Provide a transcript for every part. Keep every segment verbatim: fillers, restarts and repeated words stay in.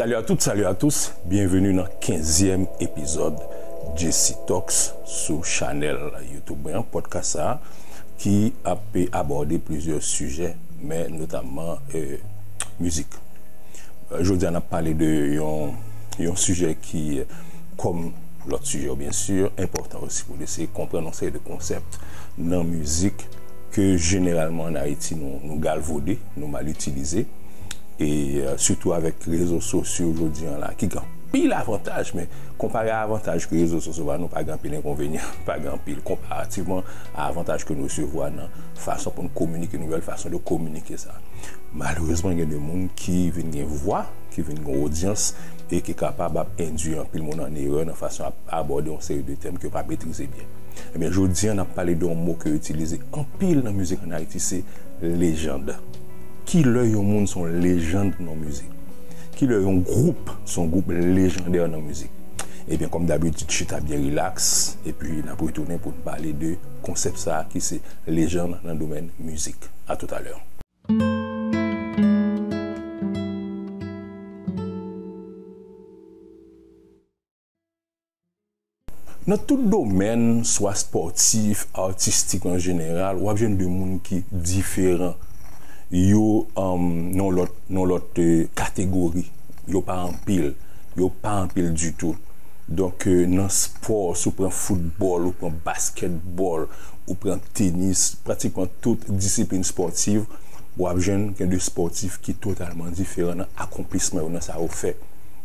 Salut à toutes, salut à tous, byenveni nan kenzyèm epizòd J C Talks sou chanèl YouTube mwen an, podcast sa a ki ap abòde plizyè sijè, men notamman, euh, mizik. Euh, jodi a, n ap pale de yon, yon sijè ki, kòm lòt sijè yo, byen si, enpòtan osi pou nou eseye konprann yon seri de konsèp nan mizik ke jeneralman ann Ayiti nou, nou galvode, nou mal itilize. E, euh, sitou avèk rezo sosyo jodi an la, ki gen anpil avantaj, men konpare a avantaj ke rezo sosyo ba nou, pa gen anpil enkonvenyan, pa gen anpil, konparativman a avantaj ke nou resevwa nan fason pou n kominike, nouvèl fason de kominike sa. Malerezman, gen de moun ki vin gen vwa, ki vin gen odyans, e ki kapab ap endwi anpil moun an erè nan fason ap abòde yon seri de tèm ke yo pa metrize byen. Ebyen, jodi an, n ap pale de yon mo ke yo itilize anpil nan mizik ann Ayiti, se lejann. Kilè yon moun se yon lejann nan mizik? Kilè yon gwoup se yon gwoup lejandè nan mizik? Ebyen, kòm dabitid, chita byen rilaks, epi n ap retounen pou n pale de konsèp sa a ki se lejann nan domèn mizik. Atalè. Nan tout domèn, swa spòtif, atistik an jeneral, w ap jwenn de moun ki diferan. Yo, um, nan lòt, nan lòt, euh, kategori. Yo pa anpil. Yo pa anpil ditou. Donk, euh, nan spò, si w pran foutbòl, ou pran baskètbòl, ou pran tenis, pratikman tout disiplin spòtif, w ap jwenn gen de spòtif ki totalman diferan nan akonplisman yo, nan sa yo fè.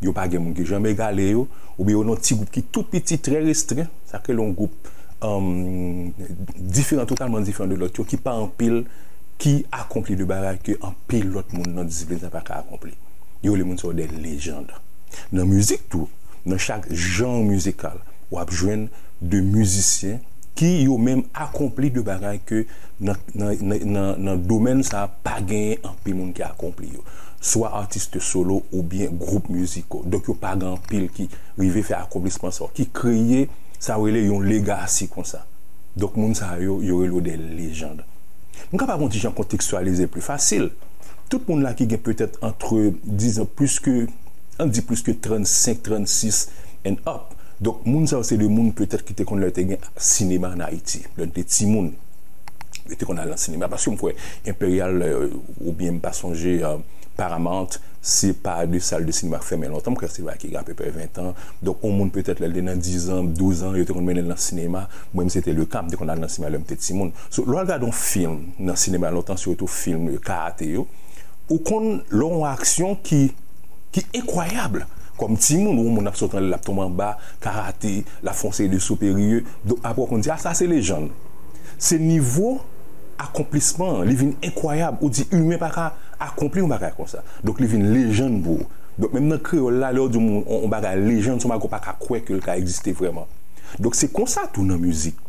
Yo pa gen moun ki janm egale yo, oubyen yo nan ti gwoup ki tou piti, trè restren, sa k rele yon gwoup, um, diferan, totalman diferan de lòt yo, ki pa anpil, ki akonpli de bagay ke anpil lòt moun nan disiplin sa pa ka akonpli. Yo rele moun sa yo de lejann. Nan mizik tou, nan chak jan mizikal, w ap jwenn de mizisyen ki yo menm akonpli de bagay ke nan, nan, nan, nan, nan domèn sa a pa genyen anpil moun ki akonpli yo. Swa atis solo oubyen gwoup miziko. Donk yo pa gen anpil ki rive fè akonplisman sa yo, ki kreye sa yo rele yon legasi konsa. Donk moun sa yo, yo rele yo de lejann. M kapab yon ti jan kontekstyalize pli fasil. Tout moun la ki gen petèt antre, dizon, plis ke, ann di plis ke trannsenk, trannsis and up. Donk, moun sa yo se de moun petèt ki te konn lè te gen sinema ann Ayiti, lè n te timoun. Yo te konn al nan sinema, paske m kwè Imperial, euh, oubyen m pa sonje, euh, Paramount, se pa de sal de sinema k fèmen lontan, m kwè se bagay ki gen apeprè ven tan. Donk, yon moun petèt lè l te nan diz an, douz an, yo te konn mennen l nan sinema. Mwen menm se te le ka, m te konn al nan sinema lè m te timoun. So, lè w al gade yon fim nan sinema lontan, sitou fim karate yo, ou konn lè yon aksyon ki, ki enkwayab. Kòm timoun, ou yon moun ap sot anlè, l ap tonbe anba, karate, l ap fè yon seri de soperye. Donk, apre w konn di, a, sa se lejann. Se nivo akonplisman an, li vin enkwayab. Ou di, imen pa ka akonpli yon bagay konsa. Donk, li vin lejann pou ou. Donk, menm nan kreyòl la, lè w di yon moun, yon, yon bagay lejann, se yon bagay ou pa ka kwè ke l ka egziste vrèman. Donk, se konsa tou nan mizik.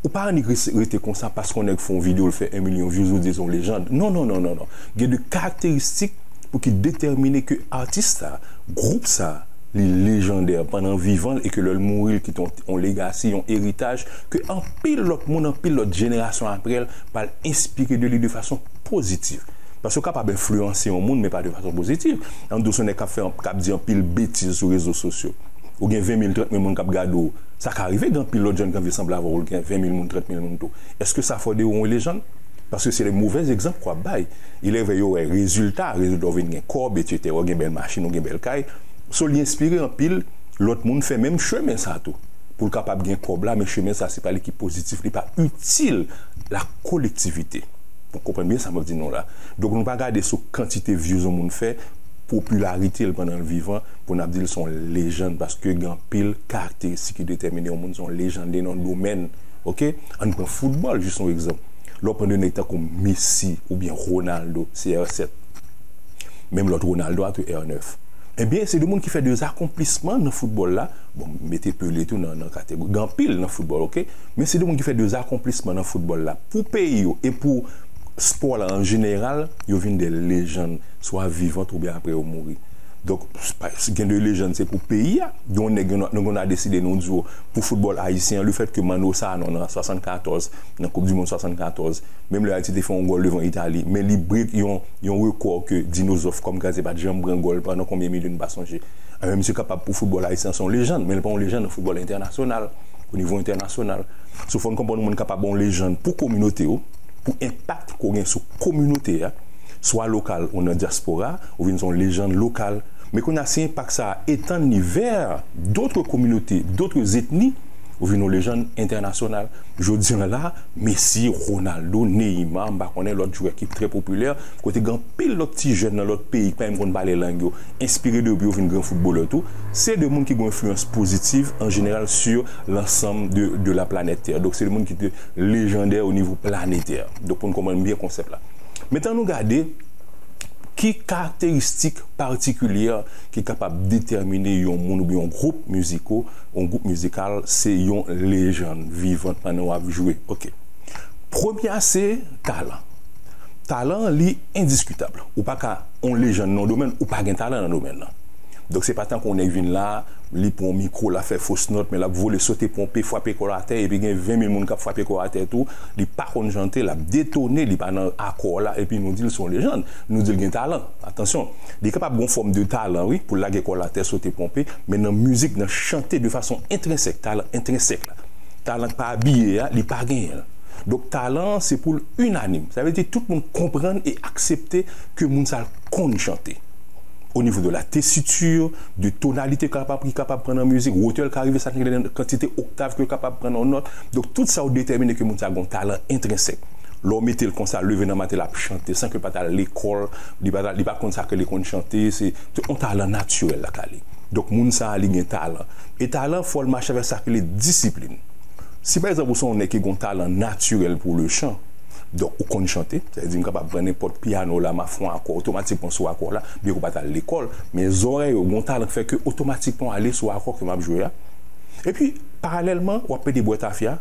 Ou pa annik res-, rete konsa paske yon nèg fè yon videyo, l fè yon milyon views, ou di se yon lejann. Non, non, non, non, non. Gen de karakteristik pou ki detèmine ke atis sa, gwoup sa, li lejandè pandan vivan l e ke lè l mouri, l kite yon, yon legasi, yon eritaj ke anpil lòt moun, anpil lòt jenerasyon apre l pral enspire de li de fason pozitiv. Paske w kapab enfliyanse yon moun, men pa de fason pozitiv. Ann di w se yon nèg k ap fè, k ap di anpil betiz sou rezo sosyo. Ou gen ven mil, trant mil moun k ap gade w. Sa ka rive, gen anpil lòt jèn ki anvi sanble avè w, gen ven mil moun, trant mil moun tou. Èske sa fè de ou yon lejann? Paske se de movèz egzanp ke w ap bay. E lè yo wè rezilta, rezilta w vin gen kòb, etsetera, w gen bèl machin, w gen bèl kay. So, li enspire anpil lòt moun fè menm chemen sa tou. Pou l kapab gen kòb la, men chemen sa, se pa li ki pozitif, li pa itil la kolektivite. Ou konprann byen sa m ap di nou la. Donk, nou pa gade sou kantite views yon moun fè, popilarite l pandan l vivan, pou n ap di l se yon lejann, paske gen anpil karakteristik ki detèmine yon moun se yon lejann nan yon domèn. Oke? Ann pran foutbòl, jis yon egzanp. Lè w pran de nèg tankou Messi oubyen Ronaldo, se R sèt. Menm lòt Ronaldo a tou, R nèf. Ebyen, se de moun ki fè de akonplisman nan foutbòl la. Bon, mete Pelé tou nan, nan kategori. Gen anpil nan foutbòl, oke? Men se de moun ki fè de akonplisman nan foutbòl la. Pou peyi yo e pou spò la an jeneral, yo vin de lejann, swa vivan oubyen apre yo mouri. Donk, gen de lejann se pou peyi a. Gen yon nèg, nou konn a deside nou di w, pou foutbòl ayisyen an, lefèt ke Manno Sanon nan swasannkatòz, nan Koup di Mond swasannkatòz, menm lè Ayiti te fè yon gòl devan Itali, men li brek yon, yon rekò ke Dino Zoff kòm gradyen pa t janm pran gòl pandan konbyen milye nou pa sonje. Anben, misye kapab pou foutbòl ayisyen an, se yon lejann, men li pa yon lejann nan foutbòl entènasyonal, o nivo entènasyonal. So, fò n konprann yon moun kapab yon lejann pou kominote w, pou enpak ke w gen sou kominote a, swa lokal ou nan dyaspora, ou vin se yon lejann lokal. Men kounye a, si enpak sa a etann li vè dotre kominote, dotre etni, ou vin yon lejann entènasyonal. Jodi an la, Messi, Ronaldo, Neymar, m pa konnen lòt jwè ki trè popilè, kote gen anpil lòt ti jèn nan lòt peyi ki pa menm konn pale lang yo, enspire de yo pou yo vin gran foutbolè tou, se de moun ki gen yon enfliyans pozitiv an jeneral sur l'ensemble de, de la planète Terre. Donk, se de moun ki te lejandè o nivo planetè. Donk, pou n konprann byen konsèp la. Mentnan, nou gade ki karakteristik patikilyè ki kapab detèmine yon moun oubyen yon gwoup miziko, yon gwoup mizikal, se yon lejann vivan pandan w ap jwe. Ok. Premye a, se talan. Talan, li endiskitab. Ou pa ka yon lejann nan yon domèn, ou pa gen talan nan domèn nan. Donk, se pa tankou yon nèg vin la, li pran yon mikwo, l ap fè fos nòt, men l ap vole, sote, ponpe, frape kò l atè, epi gen ven mil moun k ap frape kò atè tou, li pa konn chante, l ap detone, li pa nan akò la, epi nou di l se yon lejann, nou di l gen talan. Atansyon, li kapab gen yon fòm de talan, wi, pou l lage kò l atè, sote, ponpe, men nan mizik, nan chante de fason entrensèk, talan entrensèk la, talan k pa abiye a, li pa genyen l. Donk, talan an, se pou l inanim. Sa vle di tout moun konprann e aksepte ke moun sa a konn chante. O nivo de la tesitur, de tonalite kapab, ki kapab pran nan mizik, wotè l ka rive, sa ki gen kantite oktav ke l kapab pran nan yon nòt. Donk, tout sa yo detèmine ke moun sa a gen yon talan entrensèk. Lè w mete l konsa, leve nan maten, l ap chante, san ke l pa t al lekòl, li pa, li pa konn sa ke li konn chante, se, se yon talan natirèl l ak li. Donk, moun sa a, li gen talan. E talan, fò l mache avèk sa ki rele disiplin. Si, pa egzanp, ou se yon nèg ki gen yon talan natirèl pou le chan, donk, ou konn chante, sa vle di m kapab pran nenpòt pyano la, m ap fè yon akò, otomatikman sou akò la, byen ke w pa t al lekòl, men zòrèy ou, gen yon talan ki fè ke otomatikman w ale sou akò ke m ap jwe a. Epi, paralèlman, w ap pede bwè tafya,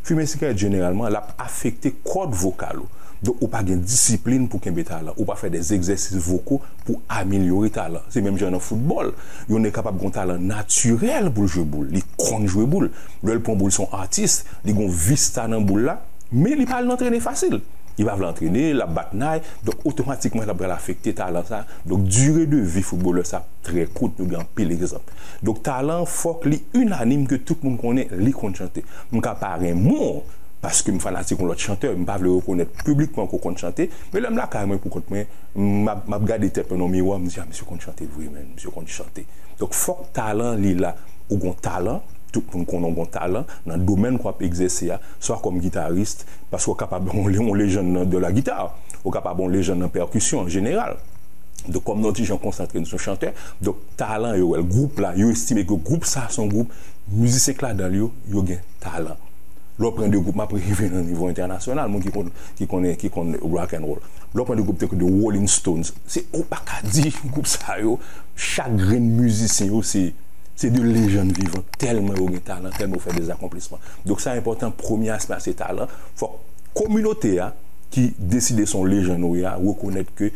fimen sigarèt jeneralman, l ap afekte kòd vokal ou. Donk, ou pa gen disiplin pou kenbe talan, ou pa fè de egzèsis voko pou amelyore talan. Se menm jan nan foutbòl, yon nèg kapab gen yon talan natirèl pou l jwe boul, li konn jwe boul. Lè l pran boul, se yon atis, li gen yon vista nan boul la, men li pa al antrene fasil. Li pa vle antrene, l ap bat nay, donk otomatikman l ap pral afekte talan sa. Donk dire de vi foutbolè sa trè kout, nou gen anpil egzanp. Donk talan, fòk li inanim ke tout moun konnen li konn chante. M ka pa renmen w, paske m fanatik yon lòt chantè, m pa vle rekonèt piblikman ke w konn chante, men lè m lakay mwen pou kont mwen, m ap, m ap gade tèt mwen nan miwa, m di, "A, misye konn chante vre, men, misye konn chante." Donk, fòk talan li la. Ou gon talan, tout moun konnen w gon talan, nan domèn ke w ap egzèse a, swa kòm gitaris, paske w kapab yon, yon lejann nan de la guitare, ou kapab yon lejann nan pèkisyon an jeneral. Donk, kòm nou ti jan konsantre nou sou chantè, donk, talan yo wè l, gwoup la, yo estime ke gwoup sa se yon gwoup, mizisyen k ladan l yo, yo gen talan. Lè w pran de gwoup, m ap rive nan nivo entènasyonal, moun ki konn, ki konnen, ki konn rock and roll. Lè w pran de gwoup tankou The Rolling Stones, se, ou pa ka di gwoup sa yo, chak grenn mizisyen yo, se, se de lejann vivan, tèlman yo gen talan, tèlman yo fè de akonplisman. Donk, sa enpòtan, premye aspè a, se talan. Fòk kominote a, ki deside se yon lejann ou ye a, rekonèt ke,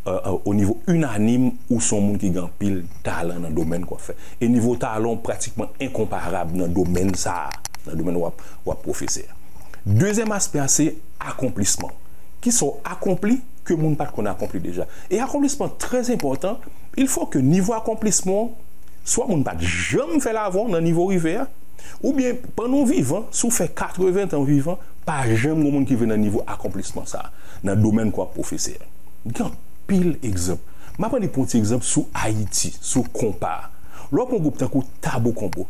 euh, euh, o nivo inanim, ou se yon moun ki gen anpil talan nan domèn ke w ap fè. E nivo talan w pratikman enkonparab nan domèn sa a, nan domèn w ap, w ap pwofese a. Dezyèm aspè a, se akonplisman. Kisa w akonpli ke moun pa t konn akonpli deja? E akonplisman trè enpòtan, il faut que nivo akonplisman w, swa moun pa t janm fè l avan w nan nivo w rive a, oubyen pandan w vivan, si w fè katreven tan w vivan, pa janm gen moun ki rive nan nivo akonplisman sa a, nan domèn ke w ap pwofese a. Gen anpil egzanp. M ap annik pran yon ti egzanp sou Ayiti, sou konpa. Lè w pran yon gwoup tankou Tabokombo,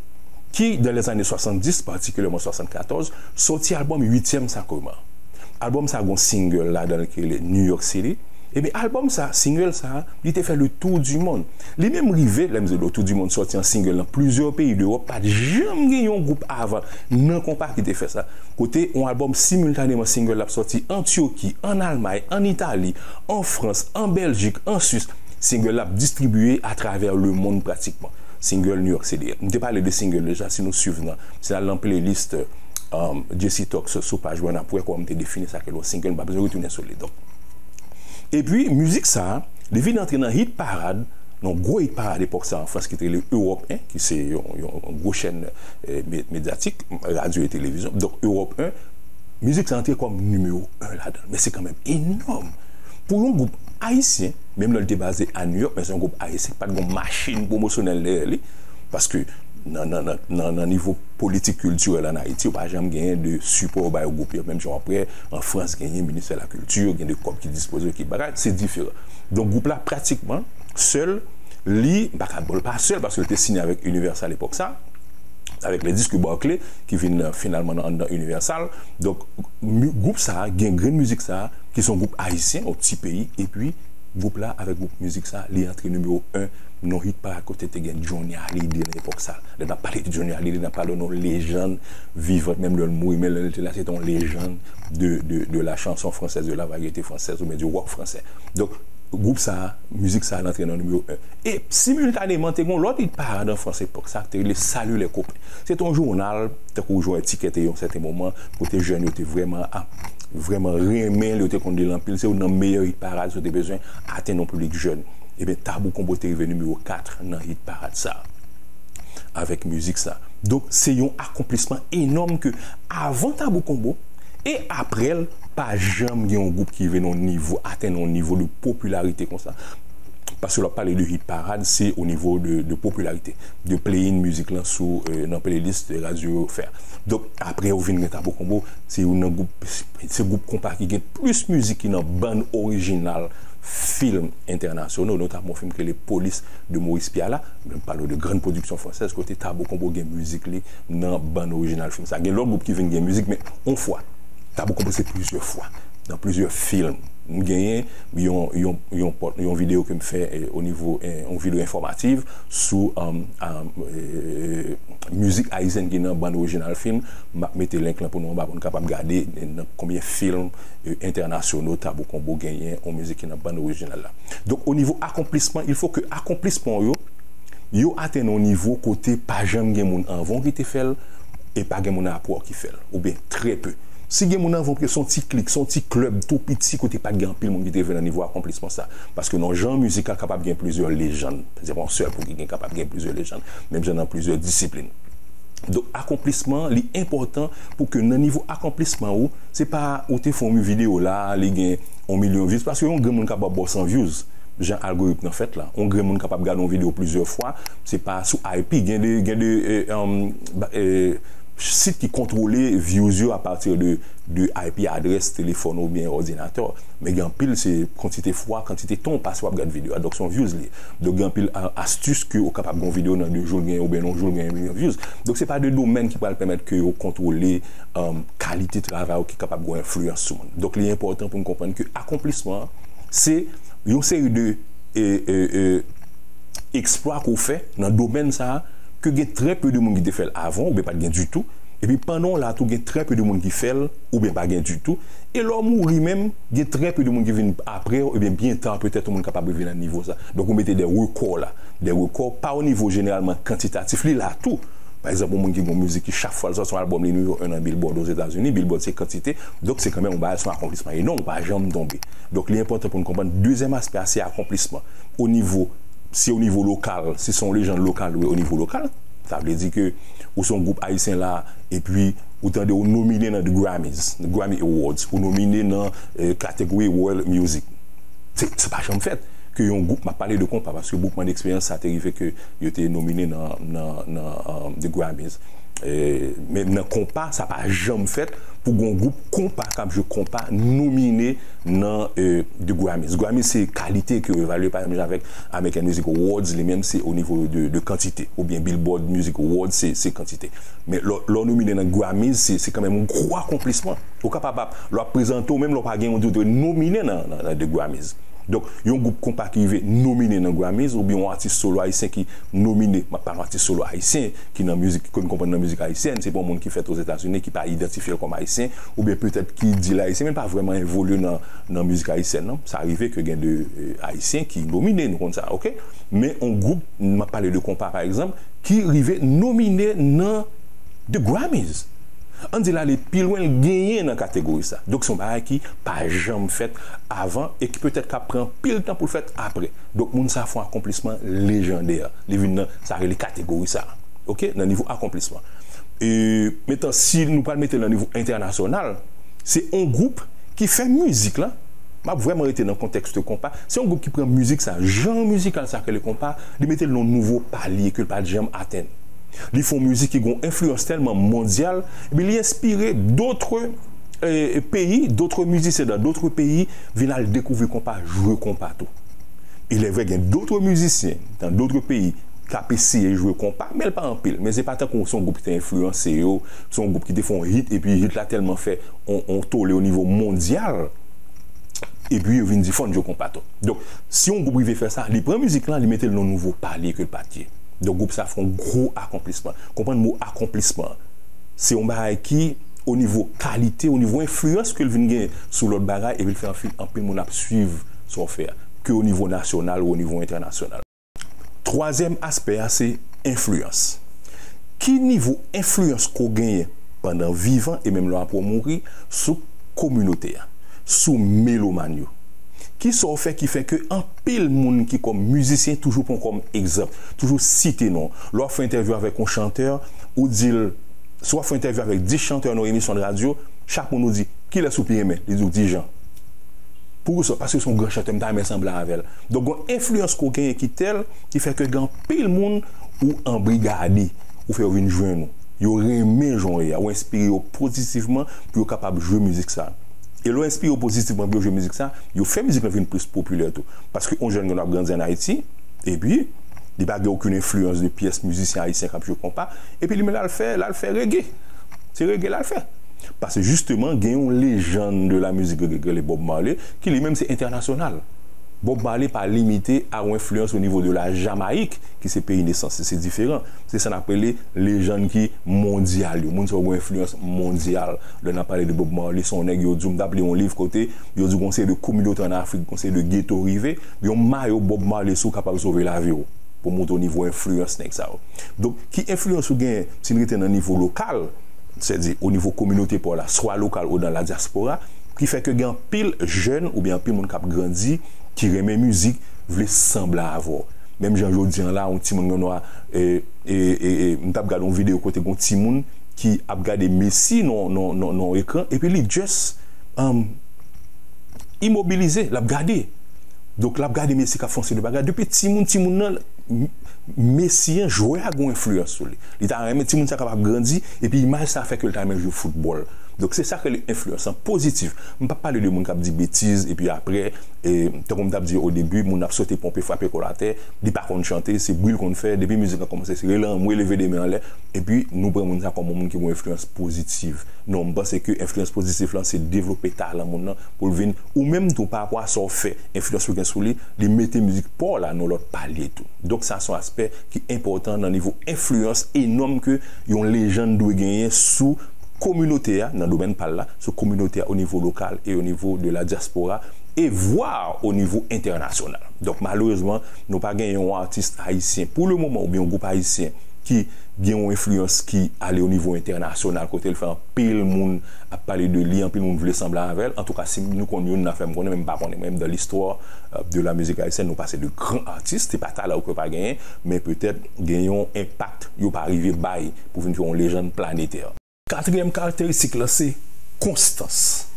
ki, dans les années soixante-dix, patikilyèman swasannkatòz, sòti albòm Uityèm Sakreman. Albòm sa a gen yon single ladan l ki rele New York City. Ebyen, albòm sa, single sa, li te fè le tour du monde. Li menm rive, lè m di le tour du monde, sòti an single nan plizyè peyi dewòp, pa t janm gen yon gwoup avan nan konpa ki te fè sa. Kote yon albòm similtaneman single la ap sòti an Tiki, an Almay, an Itali, an Frans, an Bèljik, an Swis. Single la ap distribiye atravè lemonn pratikman. Single New York City. M te pale de single deja, si nou swiv nan, si n al nan playlist, um, J C Talks sou paj mwen, n ap wè kòman m te defini sa ke yon single, m pa bezwen retounen sou li. Donk, epi, mizik sa, li vin antre nan hit parade nan gwo hit parade epòk sa an Frans ki te rele Europe un, ki se yon, yon, yon gwo chèn eh, me- medyatik, radyo e televizyon. Donk, Europe un, mizik sa antre kòm nimewo en ladan l. Men se kanmenm enòm. Pou yon gwoup ayisyen, menm lè l te baze a New York, men se yon gwoup ayisyen ki pa t gen yon machin pwomosyonèl dèyè li. Paske nan, nan, nan, nan, nan nivo politik kiltirèl ann Ayiti, ou pa janm genyen de sipò bay gwoup yo. Menm jan w ap wè, an Frans, genyen ministè lakilti, gen de kòb ki dispoze, ki bagay, se diferan. Donk, gwoup la, pratikman, sèl, li, m pa ka di l pa sèl, paske l te siyen avèk Universal epòk sa, avèk les disques Barclay, ki vin euh, finalman nan anndan Universal. Donk, mi- gwoup sa a, gen grenn mizik sa a, ki se yon gwoup ayisyen, yon ti peyi, epi gwoup la, avèk gwoup mizik sa a, li antre nimewo en nan hit parade kote te gen Johnny Hallyday nan epòk sa. Lè n ap pale de Johnny Hallyday, n ap pale de yon lejann vivant, menm lè l mouri, men lè l te la, se te yon lejann de, de, de la chanson française, de la variété française, oubyen du rock français. Donk, gwoup sa a, mizik sa a, l antre nan nimewo en. E similtaneman, te gen yon lòt hit parade an Frans epòk sa, ki te rele Salut les copains. Se te yon jounal, tankou w jwenn Etike te ye yon sèten moman, kote jèn yo te vrèman, a, vrèman renmen l, yo te konn li l anpil. Se youn nan meyè hit parade, si w te bezwen atenn yon piblik jèn. Ebyen, Tabou Combo te rive nimewo kat nan hit parade sa a, avèk mizik sa. Donk, se yon akonplisman enòm ke avan Tabou Combo e apre l, pa janm gen yon gwoup ki rive nan yon nivo, atenn yon nivo de popilarite konsa. Paske lè w ap pale de hit parade, se o nivo de, de popilarite, de play-in mizik lan sou, euh, nan playlist radyo yo fè a. Donk, apre yo vin gen Tabou Combo, se youn nan gwoup, se gwoup konpa ki gen plis mizik ki nan bann orijinal fim entènasyonal, notamman yon fim ki rele Police de Maurice Pialat, m pale w de grann pwodiksyon fransèz, kote Tabou Combo gen mizik li nan bann orijinal fim sa. Gen lòt gwoup ki vin gen mizik, men yon fwa. Tabou Combo se plizyè fwa, nan plizyè fim. M genyen yon, yon, yon, pòt- yon videyo ke m fè eh, o nivo, eh, yon videyo enfòmativ sou um, um, eh, mizik ayisyèn ki nan bann orijinal fim. M ap mete link lan pou nou anba pou nou kapab gade eh, nan konbyen fim eh, entènasyonal Tabou Combo genyen yon mizik ki nan bann orijinal la. Donk, o nivo akonplisman, il faut que akonplisman yo, yo atenn yon nivo kote pa janm gen moun anvan w ki te fè l, e pa gen moun apre w ki fè l, oubyen trè pe. Si gen moun anvan w, se yon ti klik, se yon ti klèb tou piti kote pa t gen anpil moun ki te rive nan nivo akonplisman sa. Paske nan jan mizikal kapab gen plizyè lejann. Se pa yon sèl pou ki gen, kapab gen plizyè lejann. Menm jan nan plizyè disiplin. Donk, akonplisman, li enpòtan pou ke nan nivo akonplisman ou, se pa ou te fè yon videyo la, li gen yon milyon views, paske yon grenn moun kapab ba w san views, jan algoritm nan fèt la. Yon grenn moun kapab gade yon videyo plizyè fwa, se pa sou I P, gen de, gen de eh, um, ba- eh, sit ki kontwole views yo apati de, de I P adrès telefòn oubyen òdinatè. Men gen anpil se kantite fwa, kantite tan w pase w ap gade videyo a. Donk se yon views li ye. Donk gen anpil a- astis ke ou kapab gen yon videyo nan de jou l genyen oubyen nan yon jou l genyen yon milyon views. Donk se pa de domèn ki pral pèmèt ke yo kontwole um, kalite travay ou ki kapab gen yon enfliyans sou moun. Donk li enpòtan pou n konprann ke akonplisman an se yon seri de e, e, e, eksplwa ke w fè nan domèn sa a, ke gen trè pe de moun ki te fè l avan w, oubyen pa t gen ditou. Epi pandan w la tou, gen trè pe de moun ki fè l, oubyen pa gen ditou. E lè w mouri menm, gen trè pe de moun ki vin apre w, ebyen byen ta, petèt yon moun kapab rive nan nivo sa. Donk ou mete de rekò la. De rekò pa o nivo jeneralman kantitatif, li la tou. Pa egzanp, yon moun ki gen yon mizik ki chak fwa l sòti yon albòm, li nimewo en nan Billboard Ozetazini, Billboard se kantite, donk se kanmenm yon bagay, se yon akonplisman enòm, ou pa janm tonbe. Donk li enpòtan pou n konprann dezyèm aspè a, se akonplisman. O nivo, si o nivo lokal, si se yon lejann lokal ou ye o nivo lokal, sa vle di ke ou se yon gwoup ayisyen la, epi ou tande ou nomine nan the Grammys, the Grammy Awards, ou nomine nan eh, kategori World Music. Se, se pa janm fèt ke yon gwoup, m ap pale de konpa, paske Boukman Experience sa te rive ke yo te nomine nan, nan, nan um, the Grammys. Eh, men nan konpa, sa pa janm fèt pou gon gwoup konpa k ap jwe konpa nomine nan eh, the Grammys. Grammys se kalite ke yo evalye, pa menm jan avèk American Music Awards, li menm se o nivo de, de kantite, oubyen Billboard Music Awards se, se kantite. Men lè, lè w nomine nan Grammys, se, se kanmenm yon gwo akonplisman. Ou kapab ap, lè w ap prezante w, menm lè w pa gen yon, ou te nomine nan, nan, nan the Grammys. Donk, yon gwoup konpa ki rive nomine nan Grammys, oubyen yon atis solo ayisyen ki nomine, m ap pale yon atis solo ayisyen, ki nan mizik, ki konn konprann nan mizik ayisyèn, se pa yon moun ki fèt Ozetazini, ki pa idantifye l kòm ayisyen, oubyen petèt ki di l ayisyen, men l pa vrèman evolye nan, nan mizik ayisyèn, non. Sa rive ke gen de eh, ayisyen ki nomine, nou konn sa, oke? Men yon gwoup, m ap pale de konpa, pa egzanp, ki rive nomine nan the Grammys. Ann di l ale pi lwen, l genyen nan kategori sa. Donk, se yon bagay ki pa janm fèt avan e ki petèt ka pran anpil tan pou l fèt apre. Donk, moun sa fè yon akonplisman lejandè. Li vin nan sa rele kategori sa. Oke? Nan nivo akonplisman. E, mentan, si nou pral mete l nan nivo entènasyonal, se yon gwoup ki fè mizik la. M ap vrèman rete nan kontèks konpa. Se yon gwoup ki pran mizik sa, jan mizikal sa k rele konpa, li mete l nan yon nouvo palye ke l pa t janm atenn. Li fè yon mizik ki gen yon enfliyans tèlman mondyal, epi li enspire dotre, eh, peyi, dotre mizisyen dan dotre peyi vin al dekouvri konpa, jwe konpa tou. Il est vrai, gen dotre mizisyen dan dotre peyi k ap eseye jwe konpa, men l pa anpil. Men se pa tankou se yon gwoup ki te enfliyanse yo, se yon gwoup ki te fè yon hit, epi hit la tèlman fè yon, yon tole o nivo mondyal, epi yo vin di fò n jwe konpa tou. Donk, si yon gwoup rive fè sa, li pran mizik lan, li mete l nan yon nouvo palye ke l pa t ye. Donk, gwoup sa fè yon gwo akonplisman. Konprann mo akonplisman. Se yon bagay ki, o nivo kalite, o nivo enfliyans ke l vin gen sou lòt bagay, epi l fè anpil, anpil moun ap swiv sa w fè a, ke o nivo nasyonal ou o nivo entènasyonal. Twazyèm aspè a se enfliyans. Ki nivo enfliyans ke w genyen pandan w vivan e menm lè w ap mouri sou kominote a, sou melomàn yo? Kisa w fè ki fè ke anpil moun ki kòm mizisyen toujou pran w kòm egzanp, toujou site non w? Lè w ap fè entèvyou avèk yon chantè, ou di l, si w ap fè entèvyou avèk dis chantè nan yon emisyon de radyo, chak moun ou di, "Kilès ou pi renmen?" Li di w, "Dijan." Poukisa? Paske se yon gran chantè, m ta renmen sanble avè l. Donk, gen yon enfliyans ke w genyen ki tèl, ki fè ke gen anpil moun ou anbrigade, ou fè yo vin jwenn ou. Yo renmen jan w ye a, ou enspire yo pozitivman pou yo kapab jwe mizik sa. E lè w enspire yo pozitivman pou yo jwe mizik sa, yo fè mizik lan vin plis popilè tou. Paske yon jèn gen dwa ap grandi ann Ayiti, epi li pa gen okenn enfliyans de pyès mizisyen ayisyen k ap jwe konpa, epi li menm l al fè, l al fè rege. Se rege l al fè. Paske jisteman, gen yon légende de la musique reggae ki rele Bob Marley, ki li menm se entènasyonal. Bob Marley pa limite a yon enfliyans o nivo de la Jamayik, ki se peyi nesans li, se diferan. Se sa n ap rele lejann ki mondyal yo. Moun sa yo gen enfliyans mondyal. Lè n ap pale de Bob Marley, se yon nèg yo di w, m t ap li yon liv kote yo di w gen yon seri de kominote ann Afrik, gen yon seri de geto rive, yon mayo Bob Marley sou kapab sove lavi w. Pou montre w nivo enfliyans nèg sa yo. Donk, ki enfliyans ou genyen si n rete nan nivo lokal, sètadi o nivo kominote pa w la, swa lokal ou nan la dyaspora, ki fè ke gen anpil jèn oubyen anpil moun k ap grandi, ki renmen mizik, vle sanble avè w. Menm jan jodi an la, yon timoun gen dwa, e, e, e, e, m t ap gade yon videyo kote gen yon timoun ki ap gade Messi nan, nan, nan, nan ekran, epi li just, um, imobilize, l ap gade. Donk, l ap gade Messi k ap fè yon seri de bagay. Depi timoun, timoun nan, m-, Messi an, jwè a gen yon enfliyans sou li. Li ta renmen timoun sa kapab grandi, epi imaj sa fè ke l ta renmen jwe foutbòl. Donk, se sa k rele enfliyans lan pozitif. M p ap pale de moun k ap di betiz, epi apre, e, tankou m t ap di o debi, moun ap sote ponpe, frape kò l atè, li pa konn chante, se bri l konn fè, depi mizik lan kòmanse, se rele anmwe, leve de men anlè, epi nou pran moun sa kòm yon moun ki gen yon enfliyans pozitif. Non, m panse ke enfliyans pozitif lan, se devlope talan moun nan, pou l vin, ou menm tou, pa rapò a sa w fè, enfliyans ou gen sou li, li mete mizik pa w la nan lòt palye tou. Donk, sa se yon aspè ki enpòtan nan nivo enfliyans enòm ke yon lejann dwe genyen sou kominote a, nan domèn pa l la, sou kominote a o nivo lokal e o nivo de la dyaspora, e vwa o nivo entènasyonal. Donk, malerezman, nou pa genyen yon atis ayisyen pou le moman oubyen yon gwoup ayisyen ki gen yon enfliyans ki ale o nivo entènasyonal, kote l fè anpil moun ap pale de li, anpil moun vle sanble avè l. Antouka, si nou konn youn, n a fè m konnen, men m pa konnen. Mwen menm, dans l'histoire, euh, de la musique haïtienne, nou pase de gran atis, se pa talan yo ke yo pa genyen, men petèt gen yon enpak yo pa rive bay pou vin fè yon lejann planetè. Katriyèm karakteristik lan se konstans.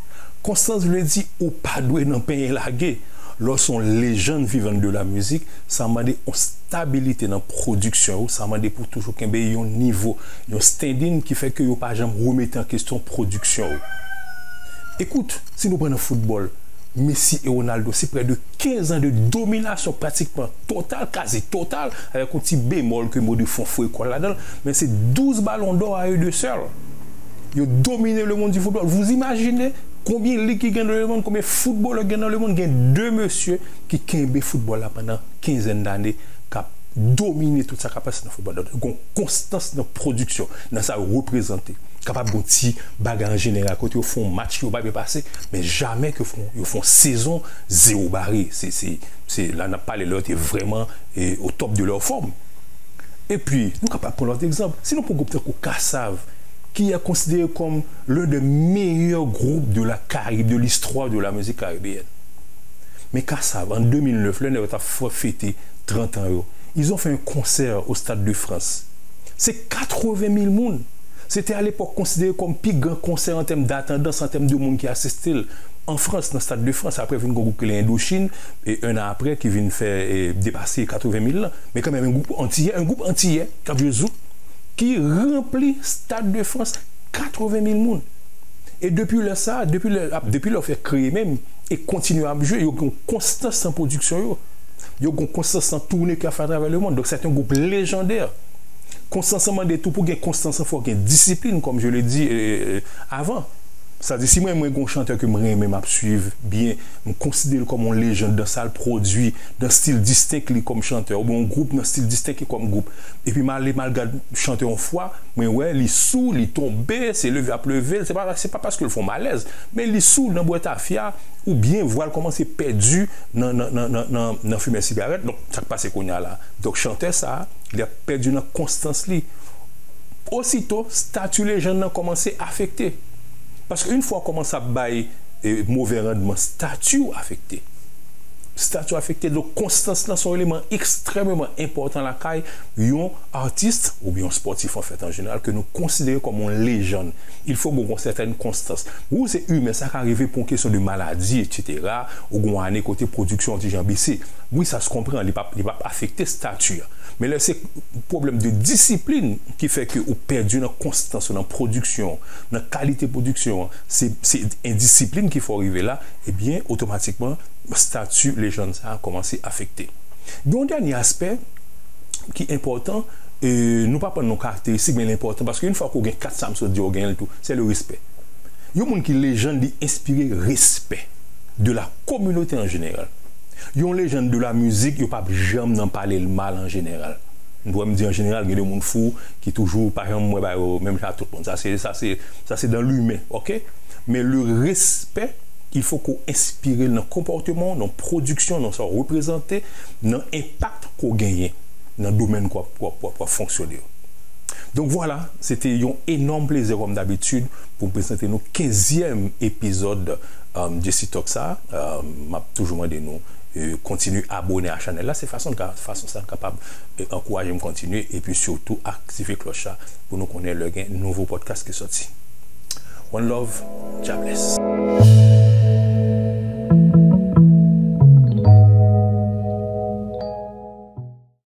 Konstans vle di ou pa dwe nan penyen lage. Lè w se yon légende vivante de la musique, sa mande yon stabilite nan pwodiksyon ou, sa mande pou w toujou kenbe yon nivo, yon standing ki fè ke yo pa janm remete an kesyon pwodiksyon ou. Ekout, si nou pran nan foutbòl, Messi e Ronaldo, se près de quinze ans de domination pratiquement totale, quasi totale, avec un petit bémol que Modric fè yon fo ekòl ladan l, men se douze ballons d'or à eux deux seuls. Yo domine le monde du football. Vous imaginez combien lig ki gen dans le monde, combien footballeur gen dans le monde, gen de mesye ki kenbe foutbòl la pandan kenzèn dane, k ap domine tout sa k ap pase nan foutbòl la. Gen yon konstans nan pwodiksyon, nan sa yo reprezante. Kapab gen yon ti bagay an jeneral, kote yo fè yon match ki yo pa byen pase, men jamè ke fè yon, yo fè yon sezon zewo bare. Se, se, se la n ap pale lè yo te vrèman, e, au top de leur forme. Epi, nou kapab pran lòt egzanp. Si nou pran gwoup tankou Kassav', qui est considéré comme l'un des meilleurs groupes de la Caraïbe, de l'histoire de la musique caribéenne. Men Kassav, an de mil nèf, lè nèg yo t ap fè, fete trant an yo, ils ont fait un concert au Stade de France. Se katreven mil moun. Se te alepòk konsidere kòm pi gran konsè an tèm datandans, an tèm de moun ki asiste l an Frans, nan Stade de France. Apre vin gon gwoup ki rele Indochine, e un an apre, ki vin fè, e, depase katreven mil lan. Men kanmenm, yon gwoup antiyè, yon gwoup antiyè k ap jwe zouk, ki ranpli Stade de France, katreven mil moun. E depi lè sa, depi lè, ap- depi lè yo fè kreye menm, e kontinye ap jwe, yo gen yon konstans nan pwodiksyon yo. Yo gen yon konstans nan toune ki ap fè atravè lemonn. Donk, se yon gwoup lejandè. Konstans lan mande tou, pou gen konstans lan, fò gen disiplin, comme je l'ai dit, euh, euh, avant. Sa di, si mwen, mwen gen yon chantè ke m renmen, m ap swiv byen, m konsidere l kòm yon lejand nan sa l pwodui, nan stil distenk li kòm chantè, oubyen yon gwoup nan stil distenk li kòm gwoup. Epi m ale, m al gad chantè yon fwa, mwen wè li sou, li tonbe, se leve ap leve l, se pa, se pa paske l fè yon malèz, men li sou, nan bwè tafya, oubyen vwa l kòmanse pèdi nan, nan, nan, nan, nan, nan fimen sigarèt. Donk, sa k pase kounye a la? Donk, chantè sa a, li ap pèdi nan konstans li. Osito, stati lejann nan kòmanse afekte. Paske yon fwa w kòmanse ap bay, e, move randman, stati w afekte. Stati w afekte. Donk, konstans lan se yon eleman ekstrèmeman enpòtan lakay yon atis oubyen yon spòtif, an fèt, an jeneral, ke nou konsidere kòm yon lejann. Il faut gen yon sètèn konstans. Wi, se imen, sa ka rive pou yon kesyon de maladi, etsetera, ou gen yon ane kote pwodiksyon an ti jan bese. Wi, sa se konprann, li p ap, li p ap afekte stati a. Men lè se pwoblèm de disiplin ki fè ke ou pèdi nan konstans ou, nan pwodiksyon, nan kalite pwodiksyon an, se, se endisiplin ki fè w rive la, ebyen, otomatikman, stati lejann sa a kòmanse afekte. Gen yon dènye aspè ki enpòtan, e, nou pa pran l nan karakteristik, men l enpòtan, paske yon fwa ke w gen kat sa m sot di, w genyen l tou, se le respè. Yon moun ki lejann, li enspire respè de la communauté en général. Yon lejann de la mizik, yo p ap janm nan pale l mal an jeneral. M dwe m di an jeneral, gen de moun fou ki toujou pa janm wè bagay yo menm jan ak tout moun. Sa se, sa se, sa se dans l'humain, ok? Men le respè, il faut ke w enspire l nan konpòteman w, nan pwodiksyon, nan sa w reprezante, nan enpak ke w genyen nan domèn ke w ap, w ap, w ap, w ap fonksyone yo. Donk vwala, se te yon enòm plezi, kòm dabitid, pou m prezante nou kenzyèm epizòd, um, Jesse Talk sa. Um, m ap toujou mande nou, e, kontinye abone a chanèl la. Se fason, fason sa n kapab, e, ankouraje m kontinye. Epi sitou, aktive klòch la pou nou konnen lè gen nouvo pòdkas ki sòti. One love, God bless.